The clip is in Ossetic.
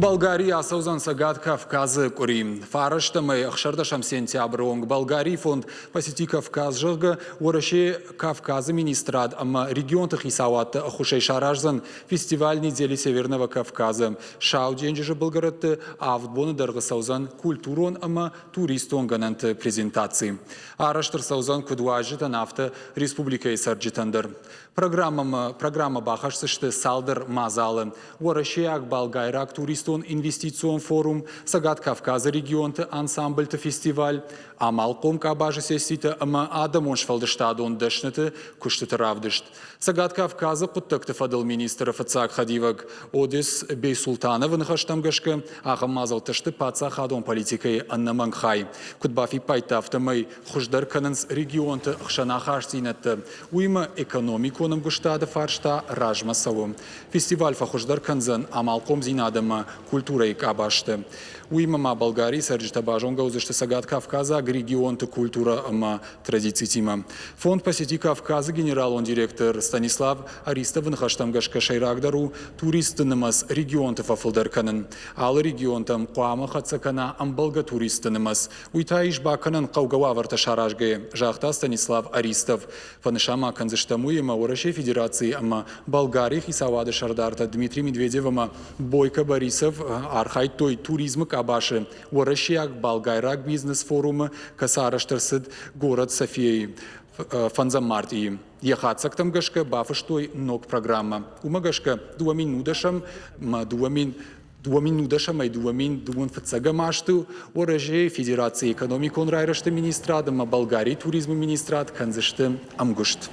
Болгарийы ацӕудзӕн Цӕгат Кавказы къуыри. Фарӕстӕмӕй 16 сентябры онг Болгарийы фонд «Посети Кавказ», зӕгъгӕ, Уӕрӕсе Кавказы министрад ӕмӕ регионты хицауадты ӕххуысӕй сараздзӕн фестиваль «Недели Северного Кавказа». Сау денджызы былгӕрӕтты авд боны дӕргъы цӕудзӕн культурон ӕмӕ туристон гӕнӕнты презентаци. Арӕзт ӕрцӕудзӕн куыд уазджытӕн, афтӕ республикӕйы цӕрджытӕн дӕр. Программӕмӕ программӕ бахӕсдзысты цалдӕр мадзалы. Уӕрӕсейаг-болгайраг туристон инвестицион форум, Цӕгат Кавказы регионты ансамбльты фестиваль, амалхъом къабазы сесситӕ ӕмӕ адӕмон сфӕлдыстадон дӕсныты куыстыты равдыст. Цӕгат Кавказы хъуыддӕгты фӕдыл министры фыццаг хӕдивӕг Одес Бейсултановы ныхӕстӕм гӕсгӕ, ахӕм мадзӕлттӕ сты паддзахадон политикӕйы ӕнӕмӕнг хай. Куыд бафиппайдта, афтӕмӕй хуыздӕр кӕнынц регионты хсӕн ахастдзинӕдтӕ, уыимӕ экономикон ӕмгуыстады фарста размӕ цӕуы. Фестиваль фӕхуыздӕр кӕндзӕн амалхъомдзинад ӕмӕ культурӕйы къабӕзты. Уыимӕ ма Болгарийы цӕрджытӕ базонгӕ уыдзысты цӕгаткавказаг регионты культурӕ ӕмӕ традицитимӕ. Фонд «Посети Кавказ»-ы генералон директор Станислав Аристовы ныхӕстӕм гӕсгӕ сӕйрагдӕр у туристты нымӕц регионты фӕфылдӕр кӕнын. Алы регионтӕм хъуамӕ хӕццӕ кӕна ӕмбӕлгӕ туристты нымӕц. Уый та ис бакӕнӕн хъӕугӕ уавӕртӕ саразгӕйӕ, загъта Станислав Аристов. Фӕнысан ма кӕндзыстӕм уый, ӕмӕ Уӕрӕсейы Федерацийы ӕмӕ Болгарийы хицауады сӕрдартӕ Дмитрий Медведев ӕмӕ Бойко Борисов архайдтой туризмы къабазы уӕрӕсейаг-болгайраг бизнес-форумы, кӕцы арӕзт ӕрцыд горӕт Софияйы фӕндзӕм мартъийы. Йӕ хатдзӕгтӕм гӕсгӕ бафыстой ног программӕ. Уымӕ гӕсгӕ 2010 ӕмӕ 2010-ӕй 2021 азты Уӕрӕсейы Федерацийы экономикон райрӕзты министрад ӕмӕ Болгарийы туризмы министрад кӕндзысты ӕмгуыст.